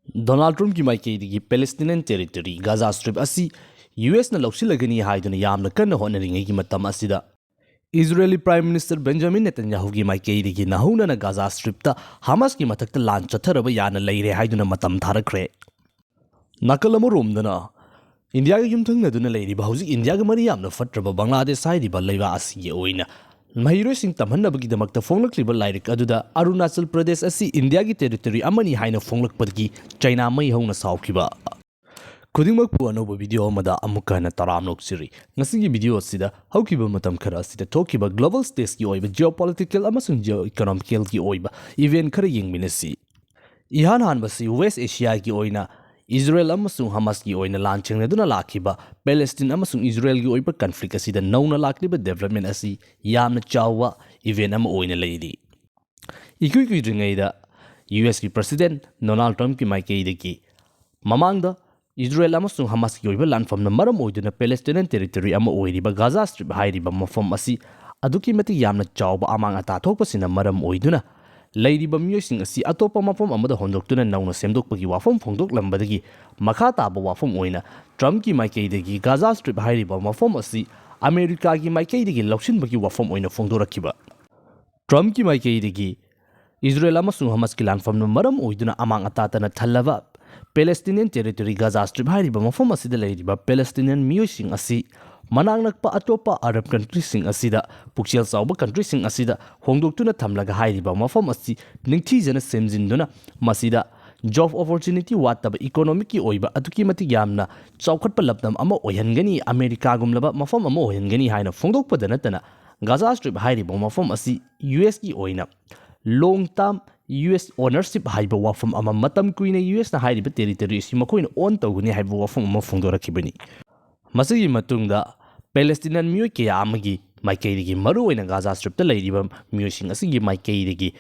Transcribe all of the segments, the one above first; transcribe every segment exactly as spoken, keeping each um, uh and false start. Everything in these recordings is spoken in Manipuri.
ꯗꯣꯅꯥꯜꯗ ꯇ꯭ꯔꯝꯞꯀꯤ ꯃꯥꯏꯀꯩꯗꯒꯤ ꯄꯦꯂꯦꯁꯇꯤꯅꯤꯌꯟ ꯇꯦꯔꯤꯇꯣꯔꯤ ꯒꯥꯖꯥ ꯁ꯭ꯇ꯭ꯔꯤꯞ ꯑꯁꯤ ꯌꯨ ꯑꯦꯁꯅ ꯂꯧꯁꯤꯜꯂꯒꯅꯤ ꯍꯥꯏꯗꯨꯅ ꯌꯥꯝꯅ ꯀꯟꯅ ꯍꯣꯠꯅꯔꯤꯉꯩꯒꯤ ꯃꯇꯝ ꯑꯁꯤꯗ, ꯏꯖꯔꯦꯜꯒꯤ ꯄ꯭ꯔꯥꯏꯝ ꯃꯤꯅꯤꯁꯇꯔ ꯕꯦꯟꯖꯥꯃꯤꯟ ꯅꯦꯇꯟꯌꯥꯍꯨꯒꯤ ꯃꯥꯏꯀꯩꯗꯒꯤ ꯅꯧꯍꯧꯅꯅ ꯒꯥꯖꯥ ꯁ꯭ꯇ꯭ꯔꯤꯞꯇ ꯍꯃꯥꯁꯀꯤ ꯃꯊꯛꯇ ꯂꯥꯟ ꯆꯠꯊꯔꯕ ꯌꯥꯅ ꯂꯩꯔꯦ ꯍꯥꯏꯗꯨꯅ ꯃꯇꯝ ꯊꯥꯔꯛꯈ꯭ꯔꯦ꯫ ꯅꯥꯀꯜ ꯑꯃꯔꯣꯝꯗꯅ, ꯏꯟꯗꯤꯌꯥꯒ ꯌꯨꯝꯊꯪꯅꯗꯨꯅ ꯂꯩꯔꯤꯕ, ꯍꯧꯖꯤꯛ ꯏꯟꯗꯤꯌꯥꯒ ꯃꯔꯤ ꯌꯥꯝꯅ ꯐꯠꯇ꯭ꯔꯕ ꯕꯪꯒ꯭ꯂꯥꯗꯦꯁ ꯍꯥꯏꯔꯤꯕ ꯂꯩꯕꯥꯛ ꯑꯁꯤꯒꯤ ꯑꯣꯏꯅ ꯃꯍꯩꯔꯣꯏꯁꯤꯡ ꯇꯝꯍꯟꯅꯕꯒꯤꯗꯃꯛꯇ ꯐꯣꯡꯂꯛꯂꯤꯕ ꯂꯥꯏꯔꯤꯛ ꯑꯗꯨꯗ ꯑꯔꯨꯅꯥꯆꯜ ꯄ꯭ꯔꯗꯦꯁ ꯑꯁꯤ ꯏꯟꯗꯤꯌꯥꯒꯤ ꯇꯦꯔꯤꯇꯣꯔꯤ ꯑꯃꯅꯤ ꯍꯥꯏꯅ ꯐꯣꯡꯂꯛꯄꯗꯒꯤ ꯆꯩꯅꯥ ꯃꯩ ꯍꯧꯅ ꯁꯥꯎꯈꯤꯕ꯫ ꯈꯨꯗꯤꯡꯃꯛꯄꯨ ꯑꯅꯧꯕ ꯚꯤꯗꯤꯑꯣ ꯑꯃꯗ ꯑꯃꯨꯛꯀ ꯍꯟꯅ ꯇꯔꯥꯝꯅ ꯑꯣꯛꯆꯔꯤ꯫ ꯉꯁꯤꯒꯤ ꯚꯤꯗꯤꯑꯣ ꯑꯁꯤꯗ ꯍꯧꯈꯤꯕ ꯃꯇꯝ ꯈꯔ ꯑꯁꯤꯗ ꯊꯣꯛꯈꯤꯕ ꯒ꯭ꯂꯣꯕꯜ ꯁ꯭ꯇꯦꯖꯀꯤ ꯑꯣꯏꯕ ꯖꯤꯑꯣꯄꯣꯂꯤꯇꯤꯀꯦꯜ ꯑꯃꯁꯨꯡ ꯖꯤꯑꯣ ꯏꯀꯣꯅꯣꯃꯤꯀꯦꯜꯒꯤ ꯑꯣꯏꯕ ꯏꯚꯦꯟ ꯈꯔ ꯌꯦꯡꯃꯤꯟꯅꯁꯤ꯫ ꯏꯍꯥꯟ ꯍꯥꯟꯕꯁꯤ ꯋꯦꯁ ꯑꯦꯁꯤꯌꯥꯒꯤ ꯑꯣꯏꯅ ꯏꯖꯔꯦꯜ ꯑꯃꯁꯨꯡ ꯍꯃꯥꯁꯀꯤ ꯑꯣꯏꯅ ꯂꯥꯟ ꯆꯦꯡꯅꯗꯨꯅ ꯂꯥꯛꯈꯤꯕ ꯄꯦꯂꯦꯁꯇꯤꯟ ꯑꯃꯁꯨꯡ ꯏꯖꯔꯦꯜꯒꯤ ꯑꯣꯏꯕ ꯀꯟꯐ꯭ꯂꯤꯛ ꯑꯁꯤꯗ ꯅꯧꯅ ꯂꯥꯛꯂꯤꯕ ꯗꯦꯕꯂꯞꯃꯦꯟ ꯑꯁꯤ ꯌꯥꯝꯅ ꯆꯥꯎꯕ ꯏꯚꯦꯟ ꯑꯃ ꯑꯣꯏꯅ ꯂꯩꯔꯤ꯫ ꯏꯀꯨꯏ ꯀꯨꯏꯗ꯭ꯔꯤꯉꯩꯗ ꯌꯨ ꯑꯦꯁꯀꯤ ꯄ꯭ꯔꯁꯤꯗꯦꯟ ꯗꯣꯅꯥꯜꯗ ꯇ꯭ꯔꯝꯞꯀꯤ ꯃꯥꯏꯀꯩꯗꯒꯤ ꯃꯃꯥꯡꯗ ꯏꯖꯔꯦꯜ ꯑꯃꯁꯨꯡ ꯍꯃꯥꯁꯀꯤ ꯑꯣꯏꯕ ꯂꯥꯟꯐꯝꯅ ꯃꯔꯝ ꯑꯣꯏꯗꯨꯅ ꯄꯦꯂꯦꯁꯇꯤꯅꯤꯌꯟ ꯇꯦꯔꯤꯇꯣꯔꯤ ꯑꯃ ꯑꯣꯏꯔꯤꯕ ꯒꯥꯖꯥ ꯁ꯭ꯇ꯭ꯔꯤꯞ ꯍꯥꯏꯔꯤꯕ ꯃꯐꯝ ꯑꯁꯤ ꯑꯗꯨꯛꯀꯤ ꯃꯇꯤꯛ ꯌꯥꯝꯅ ꯆꯥꯎꯕ ꯑꯃꯥꯡ ꯑꯇꯥ ꯊꯣꯛꯄꯁꯤꯅ ꯃꯔꯝ ꯑꯣꯏꯗꯨꯅ ꯂꯩꯔꯤꯕ ꯃꯤꯑꯣꯏꯁꯤꯡ ꯑꯁꯤ ꯑꯇꯣꯞꯄ ꯃꯐꯝ ꯑꯃꯗ ꯍꯣꯟꯗꯣꯛꯇꯨꯅ ꯅꯧꯅ ꯁꯦꯝꯗꯣꯛꯄꯒꯤ ꯋꯥꯐꯝ ꯐꯣꯡꯗꯣꯛꯂꯝꯕꯗꯒꯤ ꯃꯈꯥ ꯇꯥꯕ ꯋꯥꯐꯝ ꯑꯣꯏꯅ ꯇ꯭ꯔꯝꯞꯀꯤ ꯃꯥꯏꯀꯩꯗꯒꯤ ꯒꯥꯖꯥ ꯁ꯭ꯇ꯭ꯔꯤꯞ ꯍꯥꯏꯔꯤꯕ ꯃꯐꯝ ꯑꯁꯤ ꯑꯃꯦꯔꯤꯀꯥꯒꯤ ꯃꯥꯏꯀꯩꯗꯒꯤ ꯂꯧꯁꯤꯟꯕꯒꯤ ꯋꯥꯐꯝ ꯑꯣꯏꯅ ꯐꯣꯡꯗꯣꯔꯛꯈꯤꯕ꯫ ꯇ꯭ꯔꯝꯞꯀꯤ ꯃꯥꯏꯀꯩꯗꯒꯤ ꯏꯖꯔꯦꯜ ꯑꯃꯁꯨꯡ ꯍꯃꯥꯁꯀꯤ ꯂꯥꯟꯐꯝꯅ ꯃꯔꯝ ꯑꯣꯏꯗꯨꯅ ꯑꯃꯥꯡ ꯑꯇꯥꯇꯅ ꯊꯜꯂꯕ ꯄꯦꯂꯦꯁꯇꯤꯅꯤꯌꯟ ꯇꯦꯔꯤꯇꯣꯔꯤ ꯒꯥꯖꯥ ꯁ꯭ꯇ꯭ꯔꯤꯞ ꯍꯥꯏꯔꯤꯕ ꯃꯐꯝ ꯑꯁꯤꯗ ꯂꯩꯔꯤꯕ ꯄꯦꯂꯦꯁꯇꯤꯅꯤꯌꯟ ꯃꯤꯑꯣꯏꯁꯤꯡ ꯑꯁꯤ ꯃꯅꯥꯛ ꯅꯛꯄ ꯑꯇꯣꯞꯄ ꯑꯔꯕ ꯀꯟꯇ꯭ꯔꯤꯁꯤꯡ ꯑꯁꯤꯗ, ꯄꯨꯛꯆꯦꯜ ꯆꯥꯎꯕ ꯀꯟꯇ꯭ꯔꯤꯁꯤꯡ ꯑꯁꯤꯗ ꯍꯣꯡꯗꯣꯛꯇꯨꯅ ꯊꯝꯂꯒ ꯍꯥꯏꯔꯤꯕ ꯃꯐꯝ ꯑꯁꯤ ꯅꯤꯡꯊꯤꯖꯅ ꯁꯦꯝꯖꯤꯟꯗꯨꯅ ꯃꯁꯤꯗ ꯖꯣꯕ ꯑꯣꯄꯣꯔꯆꯨꯅꯤꯇꯤ ꯋꯥꯠꯇꯕ, ꯏꯀꯣꯅꯣꯃꯤꯛꯀꯤ ꯑꯣꯏꯕ ꯑꯗꯨꯛꯀꯤ ꯃꯇꯤꯛ ꯌꯥꯝꯅ ꯆꯥꯎꯈꯠꯄ ꯂꯝꯗꯝ ꯑꯃ ꯑꯣꯏꯍꯟꯒꯅꯤ, ꯑꯃꯦꯔꯤꯀꯥꯒꯨꯝꯂꯕ ꯃꯐꯝ ꯑꯃ ꯑꯣꯏꯍꯟꯒꯅꯤ ꯍꯥꯏꯅ ꯐꯣꯡꯗꯣꯛꯄꯗ ꯅꯠꯇꯅ, ꯒꯥꯖꯥ ꯁ꯭ꯇ꯭ꯔꯤꯞ ꯍꯥꯏꯔꯤꯕ ꯃꯐꯝ ꯑꯁꯤ ꯌꯨ ꯑꯦꯁꯀꯤ ꯑꯣꯏꯅ ꯂꯣꯡ ꯇꯥꯔꯝ ꯌꯨ ꯑꯦꯁ ꯑꯣꯅꯔꯁꯤꯞ ꯍꯥꯏꯕ ꯋꯥꯐꯝ ꯑꯃ ꯃꯇꯝ ꯀꯨꯏꯅ ꯌꯨ ꯑꯦꯁꯅ ꯍꯥꯏꯔꯤꯕ ꯇꯦꯔꯤꯇꯣꯔꯤ ꯑꯁꯤ ꯃꯈꯣꯏꯅ ꯑꯣꯟ ꯇꯧꯒꯅꯤ ꯍꯥꯏꯕ ꯋꯥꯐꯝ ꯑꯃ ꯐꯣꯡꯗꯣꯔꯛꯈꯤꯕꯅꯤ꯫ ꯃꯁꯤꯒꯤ ꯃꯇꯨꯡꯗ ꯄꯦꯂꯦꯁꯇꯤꯅꯤꯌꯟ ꯃꯤꯑꯣꯏ ꯀꯌꯥ ꯑꯃꯒꯤ ꯃꯥꯏꯀꯩꯗꯒꯤ, ꯃꯔꯨꯑꯣꯏꯅ ꯒꯥꯖꯥ ꯁ꯭ꯇ꯭ꯔꯤꯞꯇ ꯂꯩꯔꯤꯕ ꯃꯤꯑꯣꯏꯁꯤꯡ ꯑꯁꯤꯒꯤ ꯃꯥꯏꯀꯩꯗꯒꯤ,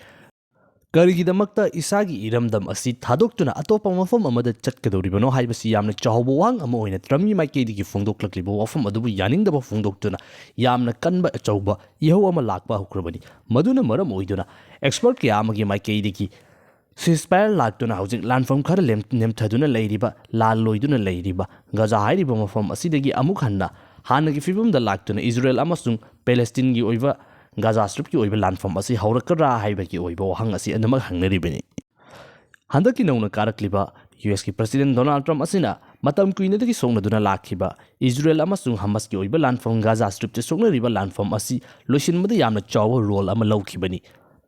ꯀꯔꯤꯒꯤꯗꯃꯛꯇ ꯏꯁꯥꯒꯤ ꯏꯔꯝꯗꯝ ꯑꯁꯤ ꯊꯥꯗꯣꯛꯇꯨꯅ ꯑꯇꯣꯞꯄ ꯃꯐꯝ ꯑꯃꯗ ꯆꯠꯀꯗꯧꯔꯤꯕꯅꯣ ꯍꯥꯏꯕꯁꯤ ꯌꯥꯝꯅ ꯆꯥꯎꯕ ꯋꯥꯍꯪ ꯑꯃ ꯑꯣꯏꯅ ꯇ꯭ꯔꯝꯞꯀꯤ ꯃꯥꯏꯀꯩꯗꯒꯤ ꯐꯣꯡꯗꯣꯛꯂꯛꯂꯤꯕ ꯋꯥꯐꯝ ꯑꯗꯨꯕꯨ ꯌꯥꯅꯤꯡꯗꯕ ꯐꯣꯡꯗꯣꯛꯇꯨꯅ ꯌꯥꯝꯅ ꯀꯟꯕ ꯑꯆꯧꯕ ꯏꯍꯧ ꯑꯃ ꯂꯥꯛꯄ ꯍꯧꯈ꯭ꯔꯕꯅꯤ꯫ ꯃꯗꯨꯅ ꯃꯔꯝ ꯑꯣꯏꯗꯨꯅ ꯑꯦꯛꯁꯄꯔꯠ ꯀꯌꯥ ꯑꯃꯒꯤ ꯃꯥꯏꯀꯩꯗꯒꯤ ceasefire ꯂꯥꯛꯇꯨꯅ ꯍꯧꯖꯤꯛ ꯂꯥꯟꯐꯝ ꯈꯔ ꯂꯦꯝ-, ꯅꯦꯝꯊꯗꯨꯅ ꯂꯩꯔꯤꯕ, ꯂꯥꯜ ꯂꯣꯏꯗꯨꯅ ꯂꯩꯔꯤꯕ ꯒꯖꯥ ꯍꯥꯏꯔꯤꯕ ꯃꯐꯝ ꯑꯁꯤꯗꯒꯤ ꯑꯃꯨꯛ ꯍꯟꯅ ꯍꯥꯟꯅꯒꯤ ꯐꯤꯕꯝꯗ ꯂꯥꯛꯇꯨꯅ ꯏꯖꯔꯦꯜ ꯑꯃꯁꯨꯡ ꯄꯦꯂꯦꯁꯇꯤꯟꯒꯤ ꯑꯣꯏꯕ ꯒꯖꯥ ꯁ꯭ꯇ꯭ꯔꯤꯞꯀꯤ ꯑꯣꯏꯕ ꯂꯥꯟꯐꯝ ꯑꯁꯤ ꯍꯧꯔꯛꯀꯗ꯭ꯔꯥ ꯍꯥꯏꯕꯒꯤ ꯑꯣꯏꯕ ꯋꯥꯍꯪ ꯑꯁꯤ ꯑꯗꯨꯃꯛ ꯍꯪꯅꯔꯤꯕꯅꯤ꯫ ꯍꯟꯗꯛꯀꯤ ꯅꯧꯅ ꯀꯥꯔꯛꯂꯤꯕ ꯌꯨ ꯑꯦꯁꯀꯤ ꯄ꯭ꯔꯁꯤꯗꯦꯟ ꯗꯣꯅꯥꯜꯗ ꯇ꯭ꯔꯝꯞ ꯑꯁꯤꯅ ꯃꯇꯝ ꯀꯨꯏꯅꯗꯒꯤ ꯁꯣꯛꯅꯗꯨꯅ ꯂꯥꯛꯈꯤꯕ ꯏꯖꯔꯦꯜ ꯑꯃꯁꯨꯡ ꯍꯃꯁꯀꯤ ꯑꯣꯏꯕ ꯂꯥꯟꯐꯝ ꯒꯖꯥ ꯁ꯭ꯇ꯭ꯔꯤꯞꯇ ꯁꯣꯛꯅꯔꯤꯕ ꯂꯥꯟꯐꯝ ꯑꯁꯤ ꯂꯣꯏꯁꯤꯟꯕꯗ ꯌꯥꯝꯅ ꯆꯥꯎꯕ ꯔꯣꯜ ꯑꯃ ꯂꯧꯈꯤꯕꯅꯤ꯫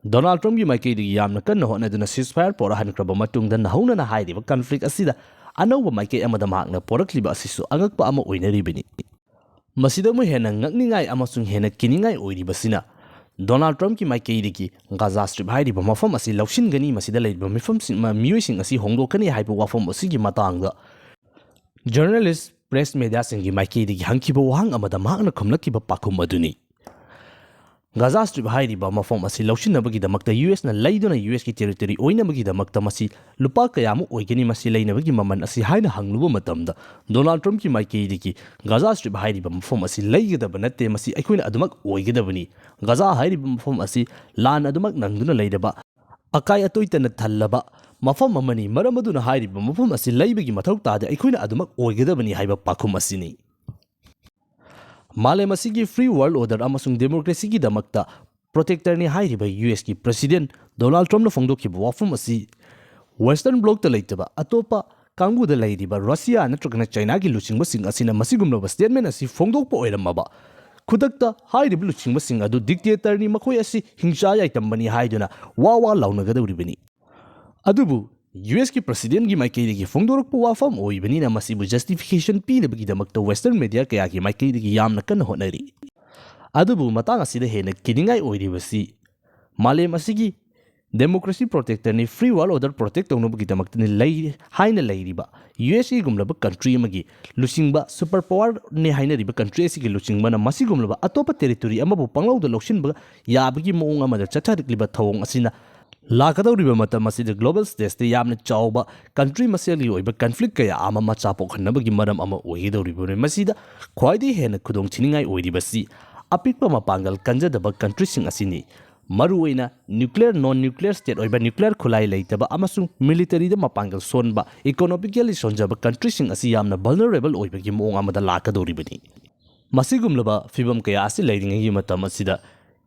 ꯗꯣꯅꯥꯜꯗ ꯇ꯭ꯔꯝꯞꯀꯤ ꯃꯥꯏꯀꯩꯗꯒꯤ ꯌꯥꯝꯅ ꯀꯟꯅ ꯍꯣꯠꯅꯗꯨꯅ ceasefire ꯄꯣꯔꯛꯍꯟꯈ꯭ꯔꯕ ꯃꯇꯨꯡꯗ ꯅꯧꯍꯧꯅꯅ ꯍꯥꯏꯔꯤꯕ ꯀꯟꯐ꯭ꯂꯤꯛ ꯑꯁꯤꯗ ꯑꯅꯧꯕ ꯃꯥꯏꯀꯩ ꯑꯃꯗ ꯃꯍꯥꯛꯅ ꯄꯣꯔꯛꯂꯤꯕ ꯑꯁꯤꯁꯨ ꯑꯉꯛꯄ ꯑꯃ ꯑꯣꯏꯅꯔꯤꯕꯅꯤ꯫ ꯃꯁꯤꯗ ꯑꯃꯨꯛ ꯍꯦꯟꯅ ꯉꯛꯅꯤꯡꯉꯥꯏ ꯑꯃꯁꯨꯡ ꯍꯦꯟꯅ ꯀꯤꯅꯤꯡꯉꯥꯏ ꯑꯣꯏꯔꯤꯕꯁꯤꯅ ꯗꯣꯅꯥꯜꯗ ꯇ꯭ꯔꯝꯞꯀꯤ ꯃꯥꯏꯀꯩꯗꯒꯤ ꯒꯖꯥ ꯁ꯭ꯇ꯭ꯔꯤꯞ ꯍꯥꯏꯔꯤꯕ ꯃꯐꯝ ꯑꯁꯤ ꯂꯧꯁꯤꯟꯒꯅꯤ, ꯃꯁꯤꯗ ꯂꯩꯔꯤꯕ ꯃꯤꯐꯝꯁꯤꯡ, ꯃꯤꯑꯣꯏꯁꯤꯡ ꯑꯁꯤ ꯍꯣꯡꯗꯣꯛꯀꯅꯤ ꯍꯥꯏꯕ ꯋꯥꯐꯝ ꯑꯁꯤꯒꯤ ꯃꯇꯥꯡꯗ ꯖꯔꯅꯦꯂꯤꯁ, ꯄ꯭ꯔꯦꯁ ꯃꯦꯗꯤꯌꯥꯁꯤꯡꯒꯤ ꯃꯥꯏꯀꯩꯗꯒꯤ ꯍꯪꯈꯤꯕ ꯋꯥꯍꯪ ꯑꯃꯗ ꯃꯍꯥꯛꯅ ꯈꯨꯝꯂꯛꯈꯤꯕ ꯄꯥꯎꯈꯨꯝ ꯑꯗꯨꯅꯤ꯫ ꯒꯖꯥ ꯁ꯭ꯇ꯭ꯔꯤꯞ ꯍꯥꯏꯔꯤꯕ ꯃꯐꯝ ꯑꯁꯤ ꯂꯧꯁꯤꯟꯅꯕꯒꯤꯗꯃꯛꯇ ꯌꯨ ꯑꯦꯁꯅ ꯂꯩꯗꯨꯅ ꯌꯨ ꯑꯦꯁꯀꯤ ꯇꯦꯔꯤꯇꯣꯔꯤ ꯑꯣꯏꯅꯕꯒꯤꯗꯃꯛꯇ ꯃꯁꯤ ꯂꯨꯄꯥ ꯀꯌꯥꯃꯨꯛ ꯑꯣꯏꯒꯅꯤ ꯃꯁꯤ ꯂꯩꯅꯕꯒꯤ ꯃꯃꯜ ꯑꯁꯤ ꯍꯥꯏꯅ ꯍꯪꯂꯨꯕ ꯃꯇꯝꯗ, ꯗꯣꯅꯥꯜꯗ ꯇ꯭ꯔꯝꯞꯀꯤ ꯃꯥꯏꯀꯩꯗꯒꯤ ꯒꯖꯥ ꯁ꯭ꯇ꯭ꯔꯤꯞ ꯍꯥꯏꯔꯤꯕ ꯃꯐꯝ ꯑꯁꯤ ꯂꯩꯒꯗꯕ ꯅꯠꯇꯦ, ꯃꯁꯤ ꯑꯩꯈꯣꯏꯅ ꯑꯗꯨꯃꯛ ꯑꯣꯏꯒꯗꯕꯅꯤ꯫ ꯒꯖꯥ ꯍꯥꯏꯔꯤꯕ ꯃꯐꯝ ꯑꯁꯤ ꯂꯥꯟ ꯑꯗꯨꯃꯛ ꯅꯪꯗꯨꯅ ꯂꯩꯔꯕ, ꯑꯀꯥꯏ ꯑꯇꯣꯏꯇꯅ ꯊꯜꯂꯕ ꯃꯐꯝ ꯑꯃꯅꯤ꯫ ꯃꯔꯝ ꯑꯗꯨꯅ ꯍꯥꯏꯔꯤꯕ ꯃꯐꯝ ꯑꯁꯤ ꯂꯩꯕꯒꯤ ꯃꯊꯧ ꯇꯥꯗꯦ, ꯑꯩꯈꯣꯏꯅ ꯑꯗꯨꯃꯛ ꯑꯣꯏꯒꯗꯕꯅꯤ ꯍꯥꯏꯕ ꯄꯥꯎꯈꯨꯝ ꯑꯁꯤꯅꯤ꯫ ꯃꯥꯂꯦꯝ ꯑꯁꯤꯒꯤ free world order ꯑꯃꯁꯨꯡ democracyꯒꯤꯗꯃꯛꯇ protectorꯅꯤ ꯍꯥꯏꯔꯤꯕ ꯌꯨ ꯑꯦꯁꯀꯤ ꯄ꯭ꯔꯁꯤꯗꯦꯟ ꯗꯣꯅꯥꯜꯗ ꯇ꯭ꯔꯝꯞꯅ ꯐꯣꯡꯗꯣꯛꯈꯤꯕ ꯋꯥꯐꯝ ꯑꯁꯤ Western blockꯇ ꯂꯩꯇꯕ ꯑꯇꯣꯞꯄ ꯀꯥꯡꯕꯨꯗ ꯂꯩꯔꯤꯕ ꯔꯁꯤꯌꯥ ꯅꯠꯇ꯭ꯔꯒꯅ ꯆꯥꯏꯅꯥꯒꯤ ꯂꯨꯆꯤꯡꯕꯁꯤꯡ ꯑꯁꯤꯅ ꯃꯁꯤꯒꯨꯝꯂꯕ statement ꯑꯁꯤ ꯐꯣꯡꯗꯣꯛꯄ ꯑꯣꯏꯔꯝꯃꯕ, ꯈꯨꯗꯛꯇ ꯍꯥꯏꯔꯤꯕ ꯂꯨꯆꯤꯡꯕꯁꯤꯡ ꯑꯗꯨ dictatorꯅꯤ, ꯃꯈꯣꯏ ꯑꯁꯤ ꯍꯤꯡꯁꯥ ꯌꯥꯏꯇꯝꯕꯅꯤ ꯍꯥꯏꯗꯨꯅ ꯋꯥ ꯋꯥ ꯂꯥꯎꯅꯒꯗꯧꯔꯤꯕꯅꯤ꯫ ꯑꯗꯨꯕꯨ ꯌꯨ ꯑꯦꯁꯀꯤ ꯄ꯭ꯔꯁꯤꯗꯦꯟꯒꯤ ꯃꯥꯏꯀꯩꯗꯒꯤ ꯐꯣꯡꯗꯣꯔꯛꯄ ꯋꯥꯐꯝ ꯑꯣꯏꯕꯅꯤꯅ ꯃꯁꯤꯕꯨ justification ꯄꯤꯅꯕꯒꯤꯗꯃꯛꯇ Western media ꯀꯌꯥꯒꯤ ꯃꯥꯏꯀꯩꯗꯒꯤ ꯌꯥꯝꯅ ꯀꯟꯅ ꯍꯣꯠꯅꯔꯤ꯫ ꯑꯗꯨꯕꯨ ꯃꯇꯥꯡ ꯑꯁꯤꯗ ꯍꯦꯟꯅ ꯀꯤꯅꯤꯡꯉꯥꯏ ꯑꯣꯏꯔꯤꯕꯁꯤ ꯃꯥꯂꯦꯝ ꯑꯁꯤꯒꯤ democracy protectorꯅꯤ, free world order protect ꯇꯧꯅꯕꯒꯤꯗꯃꯛꯇꯅꯤ ꯂꯩ ꯍꯥꯏꯅ ꯂꯩꯔꯤꯕ ꯌꯨ ꯑꯦꯁ ꯑꯦꯒꯨꯝꯂꯕ country ꯑꯃꯒꯤ ꯂꯨꯆꯤꯡꯕ, super powerꯅꯤ ꯍꯥꯏꯅꯔꯤꯕ country ꯑꯁꯤꯒꯤ ꯂꯨꯆꯤꯡꯕꯅ ꯃꯁꯤꯒꯨꯝꯂꯕ ꯑꯇꯣꯞꯄ territory ꯑꯃꯕꯨ ꯄꯪꯂꯧꯗ ꯂꯧꯁꯤꯟꯕ ꯌꯥꯕꯒꯤ ꯃꯑꯣꯡ ꯑꯃꯗ ꯆꯠꯊꯔꯛꯂꯤꯕ ꯊꯧꯑꯣꯡ ꯑꯁꯤꯅ ꯂꯥꯛꯀꯗꯧꯔꯤꯕ ꯃꯇꯝ ꯑꯁꯤꯗ global stageꯇ ꯌꯥꯝꯅ ꯆꯥꯎꯕ country ꯃꯁꯦꯜꯒꯤ ꯑꯣꯏꯕ conflict ꯀꯌꯥ ꯑꯃ ꯃꯆꯥ ꯄꯣꯛꯍꯟꯅꯕꯒꯤ ꯃꯔꯝ ꯑꯃ ꯑꯣꯏꯒꯗꯧꯔꯤꯕꯅꯤ꯫ ꯃꯁꯤꯗ ꯈ꯭ꯋꯥꯏꯗꯒꯤ ꯍꯦꯟꯅ ꯈꯨꯗꯣꯡꯊꯤꯅꯤꯡꯉꯥꯏ ꯑꯣꯏꯔꯤꯕꯁꯤ ꯑꯄꯤꯛꯄ ꯃꯄꯥꯡꯒꯜ ꯀꯟꯖꯗꯕ countryꯁꯤꯡ ꯑꯁꯤꯅꯤ꯫ ꯃꯔꯨꯑꯣꯏꯅ ꯅ꯭ꯌꯨꯀ꯭ꯂꯤꯌꯔ, ꯅꯣꯟ ꯅ꯭ꯌꯨꯀ꯭ꯂꯤꯌꯔ ꯁ꯭ꯇꯦꯠ ꯑꯣꯏꯕ, ꯅ꯭ꯌꯨꯀ꯭ꯂꯤꯌꯔ ꯈꯨꯠꯂꯥꯏ ꯂꯩꯇꯕ ꯑꯃꯁꯨꯡ ꯃꯤꯂꯤꯇꯔꯤꯗ ꯃꯄꯥꯡꯒꯜ ꯁꯣꯟꯕ, ꯏꯀꯣꯅꯣꯃꯤꯀꯦꯜꯂꯤ ꯁꯣꯟꯖꯕ ꯀꯟꯇ꯭ꯔꯤꯁꯤꯡ ꯑꯁꯤ ꯌꯥꯝꯅ ꯚꯜꯅꯔꯦꯕꯜ ꯑꯣꯏꯕꯒꯤ ꯃꯑꯣꯡ ꯑꯃꯗ ꯂꯥꯛꯀꯗꯧꯔꯤꯕꯅꯤ꯫ ꯃꯁꯤꯒꯨꯝꯂꯕ ꯐꯤꯕꯝ ꯀꯌꯥ ꯑꯁꯤ ꯂꯩꯔꯤꯉꯩꯒꯤ ꯃꯇꯝ ꯑꯁꯤꯗ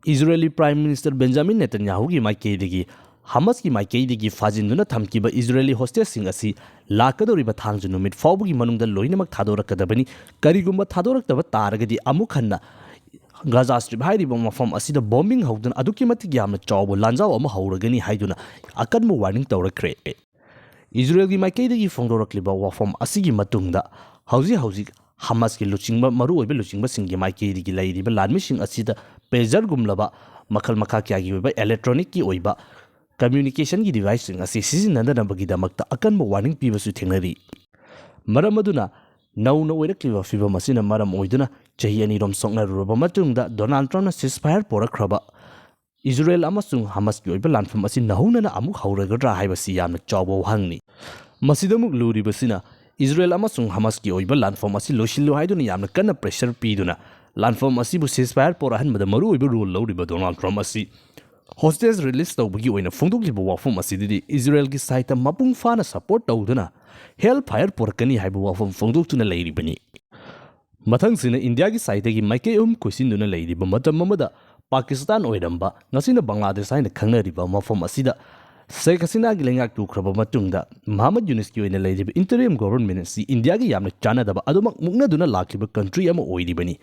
ꯏꯖꯔꯦꯂꯤ ꯄ꯭ꯔꯥꯏꯝ ꯃꯤꯅꯤꯁꯇꯔ ꯕꯦꯟꯖꯥꯃꯤꯟ ꯅꯦꯇꯟꯌꯥꯍꯨꯒꯤ ꯃꯥꯏꯀꯩꯗꯒꯤ ꯍꯃꯁꯀꯤ ꯃꯥꯏꯀꯩꯗꯒꯤ ꯐꯥꯖꯤꯟꯗꯨꯅ ꯊꯝꯈꯤꯕ ꯏꯖꯔꯦꯂꯤ ꯍꯣꯁꯇꯦꯖꯁꯤꯡ ꯑꯁꯤ ꯂꯥꯛꯀꯗꯧꯔꯤꯕ ꯊꯥꯡꯖ ꯅꯨꯃꯤꯠ ꯐꯥꯎꯕꯒꯤ ꯃꯅꯨꯡꯗ ꯂꯣꯏꯅꯃꯛ ꯊꯥꯗꯣꯔꯛꯀꯗꯕꯅꯤ꯫ ꯀꯔꯤꯒꯨꯝꯕ ꯊꯥꯗꯣꯔꯛꯇꯕ ꯇꯥꯔꯒꯗꯤ ꯑꯃꯨꯛ ꯍꯟꯅ ꯒꯥꯖꯥ ꯁ꯭ꯇ꯭ꯔꯤꯞ ꯍꯥꯏꯔꯤꯕ ꯃꯐꯝ ꯑꯁꯤꯗ ꯕꯣꯝꯕꯤꯡ ꯍꯧꯗꯨꯅ ꯑꯗꯨꯛꯀꯤ ꯃꯇꯤꯛ ꯌꯥꯝꯅ ꯆꯥꯎꯕ ꯂꯥꯟꯖꯥꯎ ꯑꯃ ꯍꯧꯔꯒꯅꯤ ꯍꯥꯏꯗꯨꯅ ꯑꯀꯟꯕ ꯋꯥꯔꯅꯤꯡ ꯇꯧꯔꯛꯈ꯭ꯔꯦ꯫ ꯏꯖꯔꯦꯜꯒꯤ ꯃꯥꯏꯀꯩꯗꯒꯤ ꯐꯣꯡꯗꯣꯔꯛꯂꯤꯕ ꯋꯥꯐꯝ ꯑꯁꯤꯒꯤ ꯃꯇꯨꯡꯗ ꯍꯧꯖꯤꯛ ꯍꯧꯖꯤꯛ ꯍꯃꯁꯀꯤ ꯂꯨꯆꯤꯡꯕ, ꯃꯔꯨꯑꯣꯏꯕ ꯂꯨꯆꯤꯡꯕꯁꯤꯡꯒꯤ ꯃꯥꯏꯀꯩꯗꯒꯤ ꯂꯩꯔꯤꯕ ꯂꯥꯟꯃꯤꯁꯤꯡ ꯑꯁꯤꯗ ꯄꯦꯖꯔꯒꯨꯝꯂꯕ ꯃꯈꯜ ꯃꯈꯥ ꯀꯌꯥꯒꯤ ꯑꯣꯏꯕ ꯏꯂꯦꯛꯇ꯭ꯔꯣꯅꯤꯛꯀꯤ ꯑꯣꯏꯕ ꯀꯝꯃ꯭ꯌꯨꯅꯤꯀꯦꯁꯟꯒꯤ ꯗꯤꯚꯥꯏꯁꯁꯤꯡ ꯑꯁꯤ ꯁꯤꯖꯤꯟꯅꯗꯅꯕꯒꯤꯗꯃꯛꯇ ꯑꯀꯟꯕ ꯋꯥꯔꯅꯤꯡ ꯄꯤꯕꯁꯨ ꯊꯦꯡꯅꯔꯤ꯫ ꯃꯔꯝ ꯑꯗꯨꯅ ꯅꯧꯅ ꯑꯣꯏꯔꯛꯂꯤꯕ ꯐꯤꯕꯝ ꯑꯁꯤꯅ ꯃꯔꯝ ꯑꯣꯏꯗꯨꯅ ꯆꯍꯤ ꯑꯅꯤꯔꯣꯝ ꯁꯣꯛꯅꯔꯨꯔꯕ ꯃꯇꯨꯡꯗ ꯗꯣꯅꯥꯜꯗ ꯇ꯭ꯔꯝꯞꯅ ꯁꯤꯖꯐꯥꯌꯔ ꯄꯣꯔꯛꯈ꯭ꯔꯕ ꯏꯖꯔꯦꯜ ꯑꯃꯁꯨꯡ ꯍꯃꯁꯀꯤ ꯑꯣꯏꯕ ꯂꯥꯟꯐꯝ ꯑꯁꯤ ꯅꯧꯍꯧꯅꯅ ꯑꯃꯨꯛ ꯍꯧꯔꯒꯗ꯭ꯔꯥ ꯍꯥꯏꯕꯁꯤ ꯌꯥꯝꯅ ꯆꯥꯎꯕ ꯋꯥꯍꯪꯅꯤ꯫ ꯃꯁꯤꯗ ꯑꯃꯨꯛ ꯂꯨꯔꯤꯕꯁꯤꯅ ꯏꯖꯔꯦꯜ ꯑꯃꯁꯨꯡ ꯍꯃꯁꯀꯤ ꯑꯣꯏꯕ ꯂꯥꯟꯐꯝ ꯑꯁꯤ ꯂꯣꯏꯁꯤꯜꯂꯨ ꯍꯥꯏꯗꯨꯅ ꯌꯥꯝꯅ ꯀꯟꯅ ꯄ꯭ꯔꯦꯁꯔ ꯄꯤꯗꯨꯅ ꯂꯥꯟꯐꯝ ꯑꯁꯤꯕꯨ ꯁꯤꯖꯐꯥꯌꯔ ꯄꯣꯔꯛꯍꯟꯕꯗ ꯃꯔꯨꯑꯣꯏꯕ ꯔꯣꯜ ꯂꯧꯔꯤꯕ ꯗꯣꯅꯥꯜꯗ ꯇ꯭ꯔꯝꯞ ꯑꯁꯤ ꯍꯣꯁꯇꯦꯖ ꯔꯤꯂꯤꯁ ꯇꯧꯕꯒꯤ ꯑꯣꯏꯅ ꯐꯣꯡꯗꯣꯛꯂꯤꯕ ꯋꯥꯐꯝ ꯑꯁꯤꯗꯗꯤ ꯏꯖꯔꯦꯜꯒꯤ ꯁꯥꯏꯠꯇ ꯃꯄꯨꯡ ꯐꯥꯅ ꯁꯄꯣꯔꯠ ꯇꯧꯗꯨꯅ ꯍꯦꯜ ꯐꯥꯌꯔ ꯄꯣꯔꯛꯀꯅꯤ ꯍꯥꯏꯕ ꯋꯥꯐꯝ ꯐꯣꯡꯗꯣꯛꯇꯨꯅ ꯂꯩꯔꯤꯕꯅꯤ꯫ ꯃꯊꯪꯁꯤꯅ ꯏꯟꯗꯤꯌꯥꯒꯤ ꯁꯥꯏꯠꯇꯒꯤ ꯃꯥꯏꯀꯩ ꯑꯍꯨꯝ ꯀꯣꯏꯁꯤꯟꯗꯨꯅ ꯂꯩꯔꯤꯕ ꯃꯇꯝ ꯑꯃꯗ ꯄꯥꯀꯤꯁꯇꯥꯟ ꯑꯣꯏꯔꯝꯕ, ꯉꯁꯤꯅ ꯕꯪꯒ꯭ꯂꯥꯗꯦꯁ ꯍꯥꯏꯅ ꯈꯪꯅꯔꯤꯕ ꯃꯐꯝ ꯑꯁꯤꯗ ꯁꯦꯈ ꯍꯁꯤꯅꯥꯒꯤ ꯂꯩꯉꯥꯛ ꯇꯨꯈ꯭ꯔꯕ ꯃꯇꯨꯡꯗ ꯃꯍꯃꯗ ꯌꯨꯅꯤꯁꯀꯤ ꯑꯣꯏꯅ ꯂꯩꯔꯤꯕ ꯏꯟꯇꯔꯤꯝ ꯒꯣꯚꯔꯟꯃꯦꯟꯠ ꯑꯁꯤ ꯏꯟꯗꯤꯌꯥꯒ ꯌꯥꯝꯅ ꯆꯥꯟꯅꯗꯕ, ꯑꯗꯨꯃꯛ ꯃꯨꯛꯅꯗꯨꯅ ꯂꯥꯛꯂꯤꯕ ꯀꯟꯇ꯭ꯔꯤ ꯑꯃ ꯑꯣꯏꯔꯤꯕꯅꯤ꯫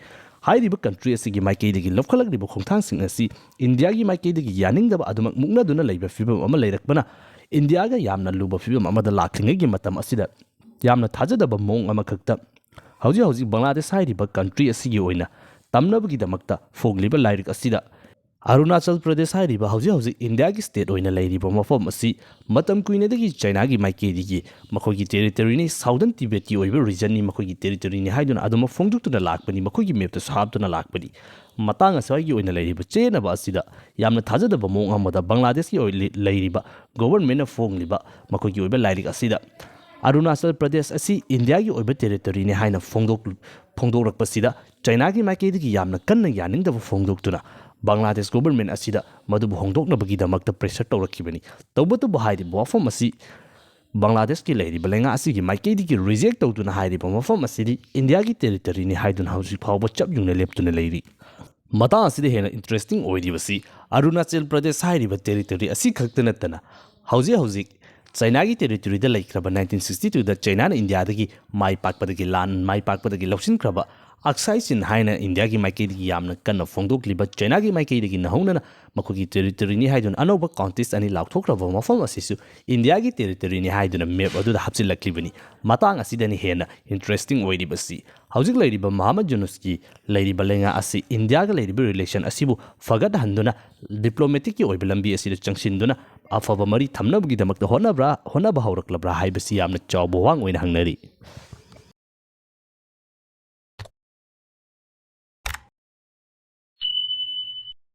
ꯍꯥꯏꯔꯤꯕ ꯀꯟꯇ꯭ꯔꯤ ꯑꯁꯤꯒꯤ ꯃꯥꯏꯀꯩꯗꯒꯤ ꯂꯧꯈꯠꯂꯛꯂꯤꯕ ꯈꯣꯡꯊꯥꯡꯁꯤꯡ ꯑꯁꯤ ꯏꯟꯗꯤꯌꯥꯒꯤ ꯃꯥꯏꯀꯩꯗꯒꯤ ꯌꯥꯅꯤꯡꯗꯕ, ꯑꯗꯨꯃꯛ ꯃꯨꯛꯅꯗꯨꯅ ꯂꯩꯕ ꯐꯤꯕꯝ ꯑꯃ ꯂꯩꯔꯛꯄꯅ ꯏꯟꯗꯤꯌꯥꯒ ꯌꯥꯝꯅ ꯂꯨꯕ ꯐꯤꯕꯝ ꯑꯃꯗ ꯂꯥꯛꯂꯤꯉꯩꯒꯤ ꯃꯇꯝ ꯑꯁꯤꯗ ꯌꯥꯝꯅ ꯊꯥꯖꯗꯕ ꯃꯑꯣꯡ ꯑꯃꯈꯛꯇ ꯍꯧꯖꯤꯛ ꯍꯧꯖꯤꯛ ꯕꯪꯒ꯭ꯂꯥꯗꯦꯁ ꯍꯥꯏꯔꯤꯕ ꯀꯟꯇ꯭ꯔꯤ ꯑꯁꯤꯒꯤ ꯑꯣꯏꯅ ꯇꯝꯅꯕꯒꯤꯗꯃꯛꯇ ꯐꯣꯡꯂꯤꯕ ꯂꯥꯏꯔꯤꯛ ꯑꯁꯤꯗ ꯑꯔꯨꯅꯥꯆꯜ ꯄ꯭ꯔꯗꯦꯁ ꯍꯥꯏꯔꯤꯕ ꯍꯧꯖꯤꯛ ꯍꯧꯖꯤꯛ ꯏꯟꯗꯤꯌꯥꯒꯤ ꯁ꯭ꯇꯦꯠ ꯑꯣꯏꯅ ꯂꯩꯔꯤꯕ ꯃꯐꯝ ꯑꯁꯤ ꯃꯇꯝ ꯀꯨꯏꯅꯗꯒꯤ ꯆꯥꯏꯅꯥꯒꯤ ꯃꯥꯏꯀꯩꯗꯒꯤ ꯃꯈꯣꯏꯒꯤ ꯇꯦꯔꯤꯇꯣꯔꯤꯅꯤ, ꯁꯥꯎꯗꯔꯟ ꯇꯤꯕꯦꯠꯀꯤ ꯑꯣꯏꯕ ꯔꯤꯖꯟꯅꯤ, ꯃꯈꯣꯏꯒꯤ ꯇꯦꯔꯤꯇꯣꯔꯤꯅꯤ ꯍꯥꯏꯗꯨꯅ ꯑꯗꯨꯃꯛ ꯐꯣꯡꯗꯣꯛꯇꯨꯅ ꯂꯥꯛꯄꯅꯤ, ꯃꯈꯣꯏꯒꯤ ꯃꯦꯞꯇꯁꯨ ꯍꯥꯞꯇꯨꯅ ꯂꯥꯛꯄꯅꯤ꯫ ꯃꯇꯥꯡ ꯑꯁ꯭ꯋꯥꯏꯒꯤ ꯑꯣꯏꯅ ꯂꯩꯔꯤꯕ ꯆꯦꯟꯅꯕ ꯑꯁꯤꯗ ꯌꯥꯝꯅ ꯊꯥꯖꯗꯕ ꯃꯑꯣꯡ ꯑꯃꯗ ꯕꯪꯒ꯭ꯂꯥꯗꯦꯁꯀꯤ ꯑꯣꯏ-, ꯂꯩꯔꯤꯕ ꯒꯣꯚꯔꯟꯃꯦꯟꯠꯅ ꯐꯣꯡꯂꯤꯕ ꯃꯈꯣꯏꯒꯤ ꯑꯣꯏꯕ ꯂꯥꯏꯔꯤꯛ ꯑꯁꯤꯗ ꯑꯔꯨꯅꯥꯆꯜ ꯄ꯭ꯔꯗꯦꯁ ꯑꯁꯤ ꯏꯟꯗꯤꯌꯥꯒꯤ ꯑꯣꯏꯕ ꯇꯦꯔꯤꯇꯣꯔꯤꯅꯤ ꯍꯥꯏꯅ ꯐꯣꯡꯗꯣꯛ-, ꯐꯣꯡꯗꯣꯛꯂꯛꯄꯁꯤꯗ ꯆꯥꯏꯅꯥꯒꯤ ꯃꯥꯏꯀꯩꯗꯒꯤ ꯌꯥꯝꯅ ꯀꯟꯅ ꯌꯥꯅꯤꯡꯗꯕ ꯐꯣꯡꯗꯣꯛꯇꯨꯅ ꯕꯪꯒ꯭ꯂꯥꯗꯦꯁ ꯒꯣꯚꯔꯟꯃꯦꯟꯠ ꯑꯁꯤꯗ ꯃꯗꯨꯕꯨ ꯍꯣꯡꯗꯣꯛꯅꯕꯒꯤꯗꯃꯛꯇ ꯄ꯭ꯔꯦꯁꯔ ꯇꯧꯔꯛꯈꯤꯕꯅꯤ꯫ ꯇꯧꯕꯇꯕꯨ ꯍꯥꯏꯔꯤꯕ ꯋꯥꯐꯝ ꯑꯁꯤ ꯕꯪꯒ꯭ꯂꯥꯗꯦꯁꯀꯤ ꯂꯩꯔꯤꯕ ꯂꯩꯉꯥꯛ ꯑꯁꯤꯒꯤ ꯃꯥꯏꯀꯩꯗꯒꯤ ꯔꯤꯖꯦꯛ ꯇꯧꯗꯨꯅ ꯍꯥꯏꯔꯤꯕ ꯃꯐꯝ ꯑꯁꯤꯗꯤ ꯏꯟꯗꯤꯌꯥꯒꯤ ꯇꯦꯔꯤꯇꯣꯔꯤꯅꯤ ꯍꯥꯏꯗꯨꯅ ꯍꯧꯖꯤꯛ ꯐꯥꯎꯕ ꯆꯞ ꯌꯨꯡꯅ ꯂꯦꯞꯇꯨꯅ ꯂꯩꯔꯤ꯫ ꯃꯇꯥꯡ ꯑꯁꯤꯗ ꯍꯦꯟꯅ ꯏꯟꯇꯔꯦꯁꯇꯤꯡ ꯑꯣꯏꯔꯤꯕꯁꯤ ꯑꯔꯨꯅꯥꯆꯜ ꯄ꯭ꯔꯗꯦꯁ ꯍꯥꯏꯔꯤꯕ ꯇꯦꯔꯤꯇꯣꯔꯤ ꯑꯁꯤ ꯈꯛꯇ ꯅꯠꯇꯅ ꯍꯧꯖꯤꯛ ꯍꯧꯖꯤꯛ ꯆꯥꯏꯅꯥꯒꯤ ꯇꯦꯔꯤꯇꯣꯔꯤꯗ ꯂꯩꯈ꯭ꯔꯕ ꯅꯥꯏꯟꯇꯤꯟ ꯁꯤꯛꯁꯇꯤ ꯇꯨꯗ ꯆꯥꯏꯅꯥꯅ ꯏꯟꯗꯤꯌꯥꯗꯒꯤ ꯃꯥꯏ ꯄꯥꯛꯄꯗꯒꯤ ꯂꯥꯟ ꯃꯥꯏ ꯄꯥꯛꯄꯗꯒꯤ ꯂꯧꯁꯤꯟꯈ꯭ꯔꯕ ꯑꯛꯁꯥꯏ ꯆꯤꯟ ꯍꯥꯏꯅ ꯏꯟꯗꯤꯌꯥꯒꯤ ꯃꯥꯏꯀꯩꯗꯒꯤ ꯌꯥꯝꯅ ꯀꯟꯅ ꯐꯣꯡꯗꯣꯛꯂꯤꯕ ꯆꯥꯏꯅꯥꯒꯤ ꯃꯥꯏꯀꯩꯗꯒꯤ ꯅꯍꯧꯅꯅ ꯃꯈꯣꯏꯒꯤ ꯇꯦꯔꯤꯇꯣꯔꯤꯅꯤ ꯍꯥꯏꯗꯨꯅ ꯑꯅꯧꯕ ꯀꯥꯎꯟꯇꯤꯁ ꯑꯅꯤ ꯂꯥꯎꯊꯣꯛꯈ꯭ꯔꯕ ꯃꯐꯝ ꯑꯁꯤꯁꯨ ꯏꯟꯗꯤꯌꯥꯒꯤ ꯇꯦꯔꯤꯇꯣꯔꯤꯅꯤ ꯍꯥꯏꯗꯨꯅ ꯃꯦꯞ ꯑꯗꯨꯗ ꯍꯥꯞꯆꯤꯜꯂꯛꯂꯤꯕꯅꯤ꯫ ꯃꯇꯥꯡ ꯑꯁꯤꯗꯅꯤ ꯍꯦꯟꯅ ꯏꯟꯇꯔꯦꯁꯇꯤꯡ ꯑꯣꯏꯔꯤꯕꯁꯤ꯫ ꯍꯧꯖꯤꯛ ꯂꯩꯔꯤꯕ ꯃꯍꯃꯗ ꯌꯨꯅꯨꯁꯀꯤ ꯂꯩꯔꯤꯕ ꯂꯩꯉꯥꯛ ꯑꯁꯤ ꯏꯟꯗꯤꯌꯥꯒ ꯂꯩꯔꯤꯕ ꯔꯤꯂꯦꯁꯟ ꯑꯁꯤꯕꯨ ꯐꯒꯠꯍꯟꯗꯨꯅ ꯗꯤꯄ꯭ꯂꯣꯃꯦꯇꯤꯛꯀꯤ ꯑꯣꯏꯕ ꯂꯝꯕꯤ ꯑꯁꯤꯗ ꯆꯪꯁꯤꯟꯗꯨꯅ ꯑꯐꯕ ꯃꯔꯤ ꯊꯝꯅꯕꯒꯤꯗꯃꯛꯇ ꯍꯣꯠꯅꯕ꯭ꯔꯥ, ꯍꯣꯠꯅꯕ ꯍꯧꯔꯛꯂꯕ꯭ꯔꯥ ꯍꯥꯏꯕꯁꯤ ꯌꯥꯝꯅ ꯆꯥꯎꯕ ꯋꯥꯍꯪ ꯑꯣꯏꯅ ꯍꯪꯅꯔꯤ꯫